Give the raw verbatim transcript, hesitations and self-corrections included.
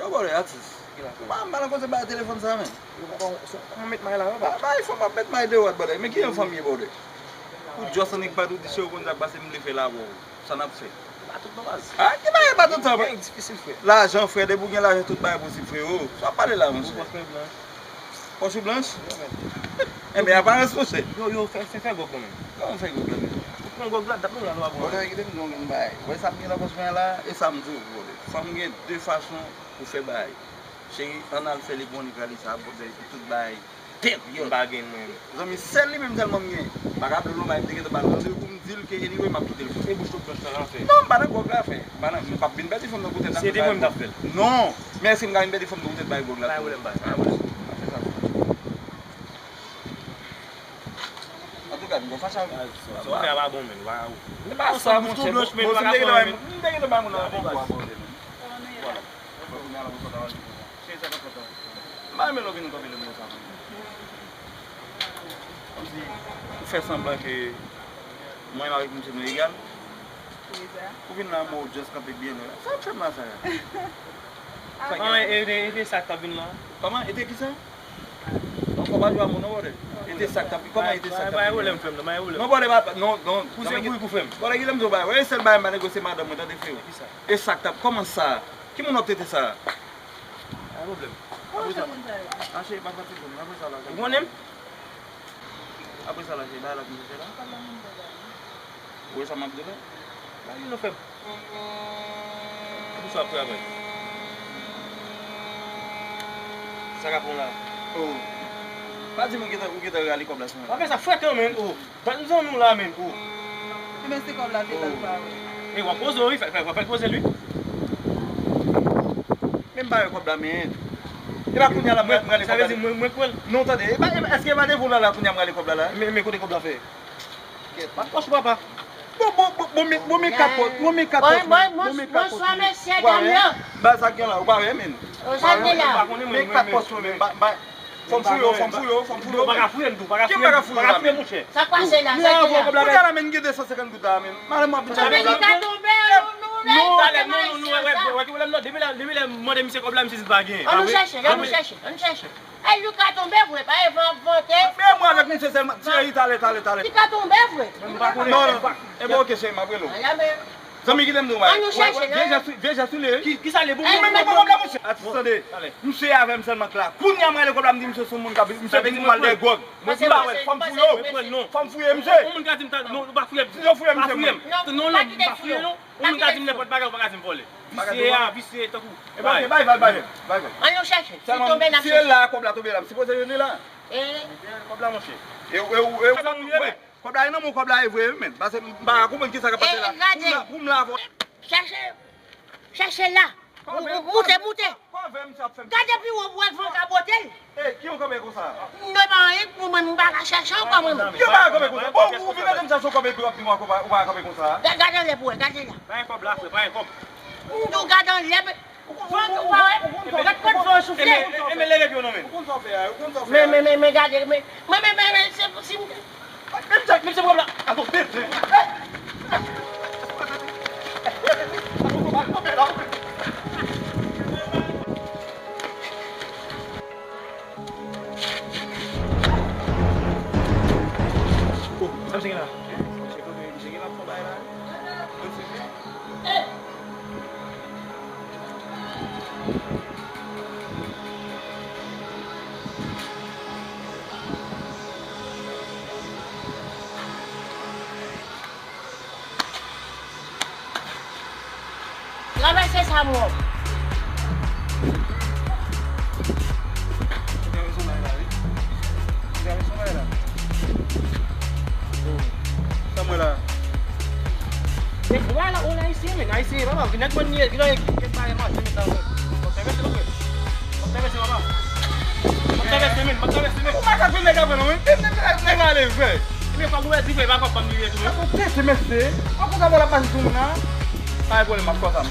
Brother, atis. Ki la fè? M pa, m pa nan koze bay telefòn sa, men. Yo, papa, se, kòman met may la, papa? Ba, bay fò m ap met may de wòt, brother. Men ki jan fanm ye, brother? Ou just annik bat, ou di se ou konn sa k pase, m vle fè la avè w. Sa n ap fè? Ba tout non, baz. Ah, ki bagay ba tout sa, baz? Gen difisil, frè. Lajan, frè, depi w gen lajan, tout bagay posib, frero. Sa w ap pale la, monchè? Ou pòch mwen blanch. Pòch ou blanch? Yo, men. Enben, aparans, monchè. Yo, yo, fè, fè, fè gwòg lan, men. Kòman fè gwòg lan, men? Ou pran gwòg la, dat nou la, nou ap pran. Brother, kite m di w yon bagay. Ou wè sa m gen nan pòch mwen an la, e sa m di w, brother. Fanm gen de fason pou fè bagay. Cheri, ann al fè li bon, li prale sa, brother, epi tout bagay. Pèp, yo. M pa gen mwen. Zanmi, sèl li menm sèlman m gen. M pa ka vle l non, m te gentan ba l randevou, m di l ke anyway, m ap kite l pou li. E bouch tout blanch lan, l ap fè. Non, m pa nan gwòg la, frè. M pa nan, m p ap vin pèdi fanm nan pou tèt la. Se te mwen m t ap fè l. Non. Men èske m ka vin pèdi fanm nan pou tèt bay gwòg la? Pa gen pwoblèm, pa gen pwoblèm. N ap fè sa. Antouka, m gon fache avè w. Sa w fè a pa bon, men. Ou pa, ou, ou pa sa, monchè. Bon, si m te gentan bay, m te gentan bay moun nan bon kou a, bon, men. Vwala. Mwen kounye a la pou kontan. Se sa k ap kontan. M pa renmen lè w vin kanpe lè m konsa. Kòmsi ou fè sanblan ke mwen menm avèk misye nou egal. Ou vin la, mwen, ou just kanpe byen. Sa w ap fè m la, sa? Kòman, e, e, e te sa k t ap vin la? Kòman? E te kisa? Ankò pa jwe a moun, non, brother. E te sa k t ap, kòman e te sa k t ap vin la? Pa gen pwoblèm, frè m, non, pa gen pwoblèm. Non, brother, pa, pa, non, non. Pouze kou, kou, frè m. Brother, kile m di w, bay. Wè, sèl bagay m pa negosye madanm mwen, tande, frè m. Kisa? E sa k t ap, kòman sa? Ki moun w ap trete sa? Pa gen pwoblèm. Apre sa, a, cheri, pa fatige, men apre sa la. Ou konnen m? Apre sa la, cheri, bagay la vin chèche la. Ou wè sa m ap di w la? Ba li non, frè m. Pou sa w ap travay. Sa k ap pran la? Oh. Pa di m ou gentan, ou gentan rale kòb la sou mwen. Pa fè sa frekan, men, oh. Bat m zanmi w la, men, oh. Ebyen, se kòb la te ba l pa, wi. E w ap poze w, wi, fè, fè, fè l poze l, wi. Men m pa wè kòb la, men. E pa kounye a la, mwen, mwen rale kòb la. Sa vle di mwen, mwen pran l. Non, tande, e pa, e pa, èske e pa devan w la, la, kounye a m rale kòb la, la? Men, men kote kòb la fè? Bat pòch ou, papa. Bon, bon, bon, bon, men, bon, men kat pòch, bon, men kat pòch, men, bon, men kat pòch, men. Bonswa, mesye, dam yo. Ba sa k gen la, ou pa wè, men. Sa k gen la? Men kat pòch, men, ba, ba, fò m fouye w, fò m fouye w, fò m fouye w. Ou pa ka fouye m tou, ou pa ka fouye m, ou pa ka fouye m, monchè. Sa k pase la, sa k gen la? Kounye a la, men, gen de san senkant goud la, men. Madanm mwen ap vin chache kòb la. Sa vle di ka tonbe, nou, nou, nou, wè, wè, wè, wè, wè, depi lè, depi lè m mande misye kòb la, misye di l pa gen. Ann nou chèche, ann nou chèche, ann nou chèche. Èske li ka tonbe vre, pa e van ap vante. Men mwen avèk misye sèlman. Cheri, talè, talè, talè. Li ka tonbe vre. Non, non. Ebyen, oke, cheri, m ap rele w. Ala men. Zanmi, kite m di w, ann nou chèche, non? Vye jès, vye jès li ye. Ki, kisa li ye? Bon, men, men, men, men, men, men, men, atis, tande. Misye avè m sèlman k la. Kounye a, m rele kòb la, m di misye se yon moun k ap, misye vin pou m al dèyè gwòg. Mwen pa wè, fò m fouye w. Fò m fouye misye. Yon moun ka di m, non, ou pa fouye m. Si yo fouye misye, mwen. Non, non, pa fouye, non. Yon moun ka di m nenpòt bagay, ou pa ka di m vòlè. Visye a, visye tankou. Ebyen, bay, bay, bay, bay. Ann nou chèche. Si tonbe, n ap chèche. Si e la kòb la tonbe la, m sipoze jwenn li la. E kòb la, monchè. E, e, e, kòb la, e nan men w kòb la ye vre, wi, men. Paske m pa konprann kisa k ap pase la. Pou m la, pou m la avè w. Chèche. Chèche la. Moute, moute. Gade pi wo pou wè van ka bwote l. Ey, ki yon kanpe konsa? M devan anyen pou mwen, m pa ka chèche ankò mwen menm. Ki yon pa ka kanpe konsa? Bon, ou vin mete m chèche yon kanpe epi w ap di mwen ou pa ka kanpe konsa? Gade anlè pou wè, gade la. Pa gen kòb la, frè, pa gen kòb. M di w gade anlè, men ou konn, ou pa wè? Gade kòd van an soufle. Enben, leve pye w non, men. Ou konn sa w fè a, ou konn sa w fè a. Men, men, men, men, gade, men, men, men, men, se, si m Mete, mete kòb la. Ato, mete. Oh, sa misye gen la? Misye gen la fon bay la. Travèse sa, mwen. Ou travèse yon bagay la, wi. Ou travèse yon bagay la. Oh. Sa mwen la. E, ou pa la, ou la, Ayisyen, men, Ayisyen, papa, vin ak mwen, vin ak, vin ak bagay mache, men, sa, mwen. Bon, travèse, mwen. M ap travèse, papa. M ap travèse, men, m ap travèse, men. Ou pa ka vin nèg apre non, wi. Nèg, nèg, nèg ale vre. Ebyen, fòk ou wè di vre, pa kòb pa m li ye tou, non. Ou tete, mesye. Ou konn sa mwen la pase sou moun la? Pa gen pwoblèm, m ap fè sa, m.